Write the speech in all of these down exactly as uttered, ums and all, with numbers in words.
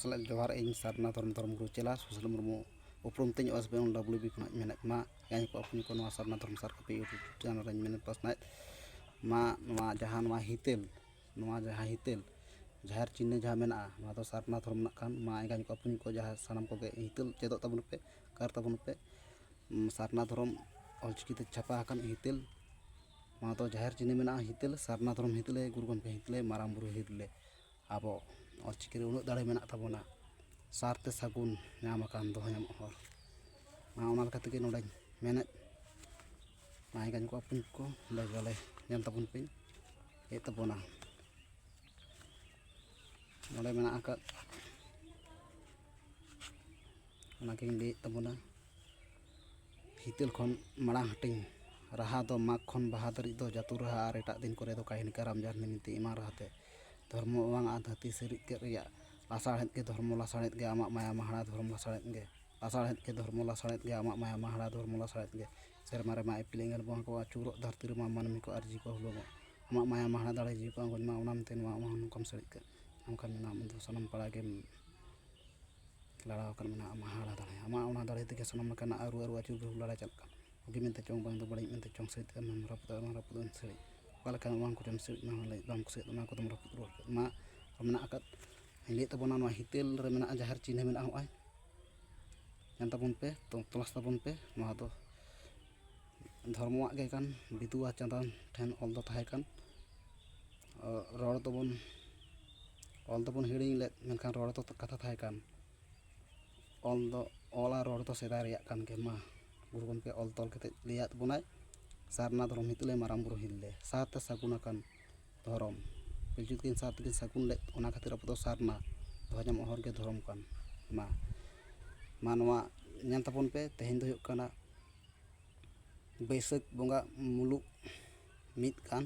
ᱥᱟᱞᱟᱜ ᱡᱚᱦᱟᱨ, ᱤᱧ ᱥᱟᱨᱱᱟ ᱫᱷᱚᱨᱚᱢ ᱫᱷᱚᱨᱚᱢ ᱜᱩᱨᱩ ᱪᱮᱞᱟ ᱥᱩᱥᱤᱞ ᱢᱩᱨᱢᱩ, ᱩᱯᱨᱩᱢ ᱛᱤᱧ ᱳᱭᱮᱥᱴ ᱵᱮᱝᱜᱚᱞ ᱰᱟᱵᱽᱞᱤᱭᱩ ᱵᱤ ᱠᱷᱚᱱᱟᱜ ᱤᱧ ᱢᱮᱱᱮᱫ ᱢᱟ, ᱤᱧ ᱠᱚ ᱟᱯᱱᱤ ᱠᱚ ᱱᱚᱣᱟ ᱥᱟᱨᱱᱟ ᱫᱷᱚᱨᱚᱢ ᱥᱟᱨ ᱠᱟᱹᱯᱤ YouTube ᱪᱮᱱᱮᱞ ᱨᱮᱧ ᱢᱮᱱᱮᱫ ᱯᱟᱥᱱᱟᱣᱮᱫ ᱢᱟ᱾ ᱱᱚᱣᱟ ᱡᱟᱦᱟᱸ ᱱᱚᱣᱟ ᱦᱤᱛᱟᱹᱞ, ᱱᱚᱣᱟ ᱡᱟᱦᱟᱸ ᱦᱤᱛᱟᱹᱞ ᱡᱟᱦᱮᱨ ᱪᱤᱱᱦᱟᱹ ᱡᱟᱦᱟᱸ ᱢᱮᱱᱟᱜᱼᱟ, ᱱᱚᱣᱟ ᱫᱚ ᱥᱟᱨᱱᱟ ᱫᱷᱚᱨᱚᱢ ᱨᱮᱱᱟᱜ ᱠᱟᱱ ᱢᱟ᱾ ᱮᱸᱜᱟᱧ ᱠᱚ ᱟᱯᱱᱤ ᱠᱚ ᱡᱟᱦᱟᱸ ᱥᱟᱱᱟᱢ ᱠᱚᱜᱮ ᱦᱤᱛᱟᱹᱞ ᱪᱮᱫᱚᱜ ᱛᱟᱵᱚᱱ ᱯᱮ, ᱠᱟᱨ ᱛᱟᱵᱚᱱ ᱯᱮ᱾ ᱩᱸ, ᱥᱟᱨᱱᱟ ᱫᱷᱚᱨᱚᱢ ᱚᱞᱪᱤᱠᱤ ᱛᱮ ᱪᱷᱟᱯᱟ ᱟᱠᱟᱱ ᱦᱤᱛᱟᱹᱞ, ᱱᱚᱣᱟ ᱫᱚ ᱡᱟᱦᱮᱨ ᱪᱤᱱᱦᱟᱹ ᱢᱮᱱᱟᱜᱼᱟ ᱦᱤᱛᱟᱹᱞ, ᱥᱟᱨᱱᱟ ᱫᱷᱚᱨᱚᱢ ᱦᱤᱛᱟᱹᱞᱮ, ᱜᱩᱨᱩ ᱜᱚᱢᱠᱮ ᱦᱤᱛᱟᱹᱞᱮ, ᱢᱟᱨᱟᱝ ᱵᱩᱨᱩ ᱦᱤᱛᱟᱹᱞᱮ᱾ ᱟᱵᱚ ᱚᱞᱪᱤᱠᱤ ᱨᱮ ᱩᱱᱟᱹᱜ ᱫᱟᱲᱮ ᱢᱮᱱᱟᱜ ᱛᱟᱵᱚᱱᱟ, ᱥᱟᱨᱛᱮ ᱥᱟᱹᱜᱩᱱ ᱧᱟᱢ ᱟᱠᱟᱱ ᱫᱚᱦᱚ ᱧᱟᱢᱚᱜ ᱦᱚᱨ᱾ ᱢᱟ ᱚᱱᱟ ᱞᱮᱠᱟ ᱛᱮᱜᱮ ᱱᱚᱰᱮᱧ ᱢᱮᱱᱮᱫ, ᱢᱟ ᱮᱸᱜᱟᱧ ᱠᱚ ᱟᱯᱱᱤ ᱠᱚ ᱞᱟᱹᱭ ᱵᱟᱞᱮ ᱧᱮᱞ ᱛᱟᱵᱚᱱ ᱯᱮ, ᱦᱮᱡ ᱛᱟᱵᱚᱱᱟ᱾ ᱱᱚᱰᱮ ᱢᱮᱱᱟᱜ ᱟᱠᱟᱫ, ᱚᱱᱟᱜᱤᱧ ᱞᱟᱹᱭᱮᱫ ᱛᱟᱵᱚᱱᱟ᱾ ᱦᱤᱛᱟᱹᱞ ᱠᱷᱚᱱ ᱢᱟᱲᱟᱝ ᱦᱟᱹᱴᱤᱧ ᱨᱟᱦᱟ ᱫᱚ ᱢᱟᱜᱽ ᱠᱷᱚᱱ ᱵᱟᱦᱟ ᱫᱷᱟᱹᱨᱤᱡ ᱫᱚ ᱡᱟᱹᱛᱩ ᱨᱟᱦᱟ, ᱟᱨ ᱮᱴᱟᱜ ᱫᱤᱱ ᱠᱚᱨᱮ ᱫᱚ ᱠᱟᱹᱦᱱᱤ, ᱠᱟᱨᱟᱢ, ᱡᱟᱨᱱᱤ, ᱵᱤᱱᱛᱤ ᱮᱢᱟᱱ ᱨᱟᱦᱟ ᱛᱮ ᱫᱷᱚᱨᱢᱚ ᱵᱟᱝ ᱟᱨ ᱫᱷᱟᱹᱨᱛᱤ ᱥᱤᱨᱤᱡ ᱠᱮᱫ ᱨᱮᱭᱟᱜ ᱞᱟᱥᱟᱲᱦᱮᱫ ᱜᱮ ᱫᱷᱚᱨᱢᱚ ᱞᱟᱥᱟᱲᱦᱮᱫ ᱜᱮ ᱟᱢᱟᱜ ᱢᱟᱭᱟ ᱢᱟᱦᱟᱲᱟ ᱫᱷᱚᱨᱢᱚ ᱞᱟᱥᱟᱲᱦᱮᱫ ᱜᱮ, ᱞᱟᱥᱟᱲᱦᱮᱫ ᱜᱮ ᱫᱷᱚᱨᱢᱚ ᱞᱟᱥᱟᱲᱦᱮᱫ ᱜᱮ ᱟᱢᱟᱜ ᱢᱟᱭᱟ ᱢᱟᱦᱟᱲᱟ ᱫᱷᱚᱨᱢᱚ ᱞᱟᱥᱟᱲᱦᱮᱫ ᱜᱮ᱾ ᱥᱮᱨᱢᱟ ᱨᱮᱢᱟ ᱤᱯᱤᱞ ᱮᱸᱜᱮᱞ ᱵᱚᱸᱜᱟ ᱠᱚ ᱟᱹᱪᱩᱨᱚᱜ, ᱫᱷᱟᱹᱨᱛᱤ ᱨᱮᱢᱟ ᱢᱟᱹᱱᱢᱤ ᱠᱚ ᱟᱨ ᱡᱤᱣᱤ ᱠᱚ ᱦᱩᱞᱟᱹᱝᱚᱜ᱾ ᱟᱢᱟᱜ ᱢᱟᱭᱟ ᱢᱟᱦᱟᱲᱟ ᱫᱟᱲᱮ ᱡᱤᱣᱤ ᱠᱚ ᱟᱸᱜᱚᱪ ᱢᱟ, ᱚᱱᱟ ᱢᱮᱱᱛᱮ ᱱᱚᱣᱟ ᱟᱢᱟᱜ ᱦᱚᱸ ᱱᱚᱝᱠᱟᱢ ᱥᱮᱬᱮᱡ ᱠᱮᱫ᱾ ᱱᱚᱝᱠᱟᱱ ᱢᱮᱱᱟᱜᱼᱟ, ᱟᱢ ᱫᱚ ᱥᱟᱱᱟᱢ ᱯᱟᱲᱟ ᱜᱮᱢ ᱞᱟᱲᱟᱣ ᱟᱠᱟᱱ ᱢᱮᱱᱟᱜᱼᱟ, ᱟᱢᱟᱜ ᱦᱟᱲᱟ ᱫᱟᱲᱮ᱾ ᱟᱢᱟᱜ ᱚᱱᱟ ᱫᱟᱲᱮ ᱛᱮᱜᱮ ᱥᱟᱱᱟᱢ ᱞᱮᱠᱟᱱᱟᱜ ᱟᱹᱨᱩ ᱟᱹᱨᱩ ᱟᱹᱪᱩᱨ ᱵᱤᱦᱩ ᱞᱟᱲᱟ ᱪᱟᱞᱟᱜ ᱠᱟᱱᱟ᱾ ᱵᱩᱜᱤ ᱢᱮᱱᱛᱮ ᱪᱚᱝ ᱵᱟᱝ ᱫᱚ ᱵᱟᱹᱲᱤᱡ ᱢᱮᱱᱛᱮ ᱪᱚᱝ ᱥᱟᱹᱨᱤ ᱛᱮ ᱟᱢᱮᱢ ᱨᱟᱹᱯᱩᱫᱟ, ᱟᱢᱮᱢ ᱨᱟᱹᱯᱩᱫ ᱟᱹᱧ ᱥᱟᱹᱨᱤ᱾ ᱚᱠᱟ ᱞᱮᱠᱟ ᱱᱚᱣᱟ ᱠᱚ ᱪᱚᱝ ᱥᱟᱹᱨᱤ, ᱱᱚᱣᱟ ᱞᱟᱹᱭ ᱵᱟᱢ ᱠᱩᱥᱤᱭᱟᱜ, ᱚᱱᱟ ᱠᱚᱫᱚᱢ ᱨᱟᱹᱯᱩᱫ ᱨᱩᱣᱟᱹᱲ ᱠᱮᱫ᱾ ᱢᱟ ᱟᱨ ᱢᱮᱱᱟᱜ ᱟᱠᱟᱫ, ᱤᱧ ᱞᱟᱹᱭᱮᱫ ᱛᱟᱵᱚᱱᱟ ᱱᱚᱣᱟ ᱦᱤᱛᱟᱹᱞ ᱨᱮ ᱢᱮᱱᱟᱜᱼᱟ, ᱡᱟᱦᱮᱨ ᱪᱤᱱᱦᱟᱹ ᱢᱮᱱᱟᱜᱼᱟ, ᱱᱚᱜᱼᱚᱭ ᱧᱮᱞ ᱛᱟᱵᱚᱱ ᱯᱮ, ᱛᱚ-, ᱛᱚᱞᱟᱥ ᱛᱟᱵᱚᱱ ᱯᱮ᱾ ᱱᱚᱣᱟ ᱫᱚ ᱫᱷᱚᱨᱢᱚᱣᱟᱜ ᱜᱮ ᱠᱟᱱ, ᱵᱤᱫᱩ ᱟᱨ ᱪᱟᱸᱫᱟᱱ ᱴᱷᱮᱱ ᱚᱞ ᱫᱚ ᱛᱟᱦᱮᱸ ᱠᱟᱱ᱾ ᱨᱚᱲ ᱫᱚᱵᱚᱱ, ᱚᱞ ᱫᱚᱵᱚᱱ ᱦᱤᱲᱤᱧ ᱞᱮᱫ, ᱢᱮᱱᱠᱷᱟᱱ ᱨᱚᱲ ᱫᱚ ᱠᱟᱛᱷᱟ ᱛᱟᱦᱮᱸ ᱠᱟᱱ᱾ ᱚᱞ ᱫᱚ, ᱚᱞ ᱟᱨ ᱨᱚᱲ ᱫᱚ ᱥᱮᱫᱟᱭ ᱨᱮᱭᱟᱜ ᱠᱟᱱ ᱜᱮ᱾ ᱢᱟ ᱜᱩᱨᱩ ᱜᱚᱢᱠᱮ ᱚᱞ ᱛᱚᱞ ᱠᱟᱛᱮᱫ ᱞᱟᱹᱭᱟᱫ ᱵᱚᱱᱟᱭ, ᱥᱟᱨᱱᱟ ᱫᱷᱚᱨᱚᱢ ᱦᱤᱛᱟᱹᱞᱮ ᱢᱟᱨᱟᱝ ᱵᱩᱨᱩ ᱦᱤᱞᱞᱮ, ᱥᱟᱨᱛᱮ ᱥᱟᱹᱜᱩᱱ ᱟᱠᱟᱱ ᱫᱷᱚᱨᱚᱢ᱾ ᱯᱤᱞᱪᱩ ᱛᱟᱹᱠᱤᱱ ᱥᱟᱨ ᱛᱟᱹᱠᱤᱱ ᱥᱟᱹᱜᱩᱱ ᱞᱮᱫ, ᱚᱱᱟ ᱠᱷᱟᱹᱛᱤᱨ ᱟᱵᱚ ᱫᱚ ᱥᱟᱨᱱᱟ ᱫᱚᱦᱚ ᱧᱟᱢᱚᱜ ᱦᱚᱨ ᱜᱮ ᱫᱷᱚᱨᱚᱢ ᱠᱟᱱ᱾ ᱢᱟ, ᱢᱟ ᱱᱚᱣᱟ ᱧᱮᱞ ᱛᱟᱵᱚᱱ ᱯᱮ, ᱛᱮᱦᱮᱧ ᱫᱚ ᱦᱩᱭᱩᱜ ᱠᱟᱱᱟ ᱵᱟᱹᱭᱥᱟᱹᱠᱷ ᱵᱚᱸᱜᱟ ᱢᱩᱞᱩᱜ ᱢᱤᱫ ᱠᱟᱱ᱾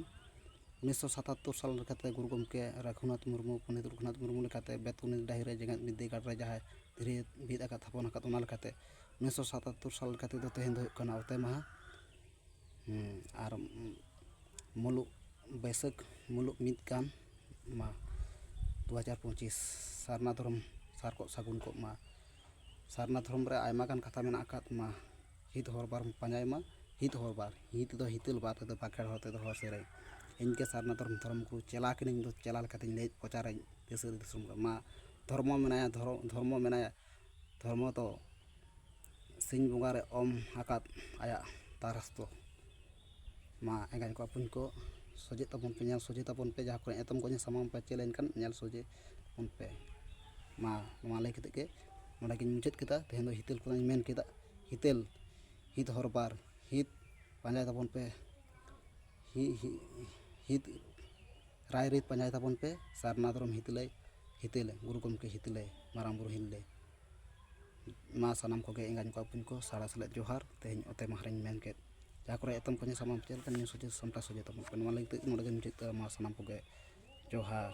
ᱩᱱᱤᱥᱥᱚ ᱥᱟᱛᱟᱛᱛᱳᱨ ᱥᱟᱞ ᱞᱮᱠᱟᱛᱮ ᱜᱩᱨᱩ ᱜᱚᱢᱠᱮ ᱨᱟᱹᱜᱷᱩᱱᱟᱛᱷ ᱢᱩᱨᱢᱩ, ᱯᱚᱱᱰᱤᱛ ᱨᱟᱹᱜᱷᱩᱱᱟᱛᱷ ᱢᱩᱨᱢᱩ ᱞᱮᱠᱟᱛᱮ ᱵᱮᱛᱠᱩᱱᱤ ᱰᱟᱹᱦᱤ ᱨᱮ ᱡᱮᱜᱮᱛ ᱵᱤᱫᱽᱫᱟᱹᱜᱟᱲ ᱨᱮ ᱡᱟᱦᱟᱸᱭ ᱫᱷᱤᱨᱤ ᱵᱤᱫ ᱟᱠᱟᱫ, ᱛᱷᱟᱯᱚᱱ ᱟᱠᱟᱫ, ᱚᱱᱟ ᱞᱮᱠᱟᱛᱮ ᱩᱱᱤᱥᱥᱚ ᱥᱟᱛᱟᱛᱛᱳᱨ ᱥᱟᱞ ᱞᱮᱠᱟ ᱛᱮᱫᱚ ᱛᱮᱦᱮᱧ ᱫᱚ ᱦᱩᱭᱩᱜ ᱠᱟᱱᱟ ᱚᱛᱮ ᱢᱟᱦᱟ᱾ ᱦᱩᱸ, ᱟᱨ, ᱩᱸ, ᱢᱩᱞᱩᱜ, ᱵᱟᱹᱭᱥᱟᱹᱠᱷ ᱢᱩᱞᱩᱜ ᱢᱤᱫ ᱠᱟᱱ᱾ ᱢᱟ, ᱫᱩ ᱦᱟᱡᱟᱨ ᱯᱚᱸᱪᱤᱥ ᱥᱟᱨᱱᱟ ᱫᱷᱚᱨᱚᱢ ᱥᱟᱨ ᱠᱚᱜ ᱥᱟᱹᱜᱩᱱ ᱠᱚᱜ ᱢᱟ᱾ ᱥᱟᱨᱱᱟ ᱫᱷᱚᱨᱚᱢ ᱨᱮ ᱟᱭᱢᱟ ᱜᱟᱱ ᱠᱟᱛᱷᱟ ᱢᱮᱱᱟᱜ ᱟᱠᱟᱫ ᱢᱟ, ᱦᱤᱛ ᱦᱚᱨ ᱵᱟᱨ ᱯᱟᱸᱡᱟᱭ ᱢᱟ, ᱦᱤᱛ ᱦᱚᱨ ᱵᱟᱨ, ᱦᱤᱛ ᱫᱚ ᱦᱤᱛᱟᱹᱞ, ᱵᱟᱨ ᱛᱮᱫᱚ ᱵᱟᱸᱠᱷᱮᱲ, ᱦᱚᱨ ᱛᱮᱫᱚ ᱦᱚᱨ ᱥᱮᱨᱮᱧ᱾ ᱤᱧ ᱜᱮ ᱥᱟᱨᱱᱟ ᱫᱷᱚᱨᱚᱢ ᱫᱷᱚᱨᱚᱢ ᱜᱩᱨᱩ ᱪᱮᱞᱟ ᱠᱟᱹᱱᱟᱹᱧ ᱫᱚ ᱪᱮᱞᱟ ᱞᱮᱠᱟᱛᱤᱧ ᱞᱟᱹᱭ ᱯᱨᱚᱪᱟᱨᱟᱹᱧ ᱫᱤᱥᱚᱢ ᱫᱤᱥᱚᱢ ᱨᱮ᱾ ᱢᱟ ᱫᱷᱚᱨᱢᱚ ᱢᱮᱱᱟᱭᱟ, ᱫᱷᱚᱨᱚ-, ᱫᱷᱚᱨᱢᱚ ᱢᱮᱱᱟᱭᱟ, ᱫᱷᱚᱨᱢᱚ ᱫᱚ ᱥᱤᱧ ᱵᱚᱸᱜᱟ ᱨᱮ ᱚᱢ ᱟᱠᱟᱫ ᱟᱭᱟᱜ ᱛᱟᱨᱟᱥ ᱫᱚ᱾ ᱢᱟ ᱮᱸᱜᱟᱧ ᱠᱚ ᱟᱹᱯᱩᱧ ᱠᱚ, ᱥᱚᱡᱷᱮ ᱛᱟᱵᱚᱱ ᱯᱮ, ᱧᱮᱞ ᱥᱚᱡᱷᱮ ᱛᱟᱵᱚᱱ ᱯᱮ, ᱡᱟᱦᱟᱸ ᱠᱚᱨᱮ ᱮᱛᱚᱢ ᱠᱚ ᱥᱟᱢᱟᱝ ᱯᱟᱪᱮ ᱞᱮᱱᱠᱷᱟᱱ ᱧᱮᱞ ᱥᱚᱡᱷᱮ ᱛᱟᱵᱚᱱ ᱯᱮ᱾ ᱢᱟ ᱱᱚᱣᱟ ᱞᱟᱹᱭ ᱠᱟᱛᱮ ᱜᱮ ᱱᱚᱰᱮ ᱜᱤᱧ ᱢᱩᱪᱟᱹᱫ ᱠᱮᱫᱟ᱾ ᱛᱮᱦᱮᱧ ᱫᱚ ᱦᱤᱛᱟᱹᱞ ᱠᱚᱧ ᱢᱮᱱ ᱠᱮᱫᱟ, ᱦᱤᱛᱟᱹᱞ, ᱦᱤᱛ ᱦᱚᱨ ᱵᱟᱨ, ᱦᱤᱛ ᱯᱟᱸᱡᱟᱭ ᱛᱟᱵᱚᱱ ᱯᱮ, ᱦᱤ-, ᱦᱤ-, ᱦᱤᱛ ᱨᱟᱭ ᱨᱤᱛ ᱯᱟᱸᱡᱟᱭ ᱛᱟᱵᱚᱱ ᱯᱮ, ᱥᱟᱨᱱᱟ ᱫᱷᱚᱨᱚᱢ ᱦᱤᱛᱟᱹᱞᱟᱹᱭ, ᱦᱤᱛᱟᱹᱞ, ᱜᱩᱨᱩ ᱜᱚᱢᱠᱮ ᱦᱤᱛᱟᱹᱞᱟᱹᱭ, ᱢᱟᱨᱟᱝ ᱵᱩᱨᱩ ᱦᱤᱛᱟᱹᱞᱟᱹᱭ᱾ ᱢᱟ ᱥᱟᱱᱟᱢ ᱠᱚᱜᱮ ᱮᱸᱜᱟᱧ ᱠᱚ ᱟᱹᱯᱩᱧ ᱠᱚ ᱥᱟᱲᱟ ᱥᱮᱞᱮᱫ ᱡᱚᱦᱟᱨ᱾ ᱛᱮᱦᱮᱧ ᱚᱛᱮ ᱢᱟᱦᱟ ᱨᱤᱧ ᱢᱮᱱ ᱠᱮᱫ, ᱡᱟᱦᱟᱸ ᱠᱚᱨᱮ ᱮᱛᱚᱢ ᱠᱚᱧᱮ ᱥᱟᱢᱟᱝ ᱯᱟᱪᱮ ᱞᱮᱠᱷᱟᱱ ᱧᱮᱞ ᱥᱚᱡᱷᱮ ᱥᱟᱢᱴᱟᱣ ᱥᱚᱡᱷᱮ ᱛᱟᱵᱚᱱ ᱯᱮ᱾ ᱱᱚᱣᱟ ᱞᱟᱹᱜᱤᱫ ᱛᱮ ᱱᱚᱰᱮ ᱜᱮ ᱢᱩᱪᱟᱹᱫ ᱠᱮᱫᱟ᱾ ᱢᱟ ᱥᱟᱱᱟᱢ ᱠᱚᱜᱮ ᱡᱚᱦᱟᱨ᱾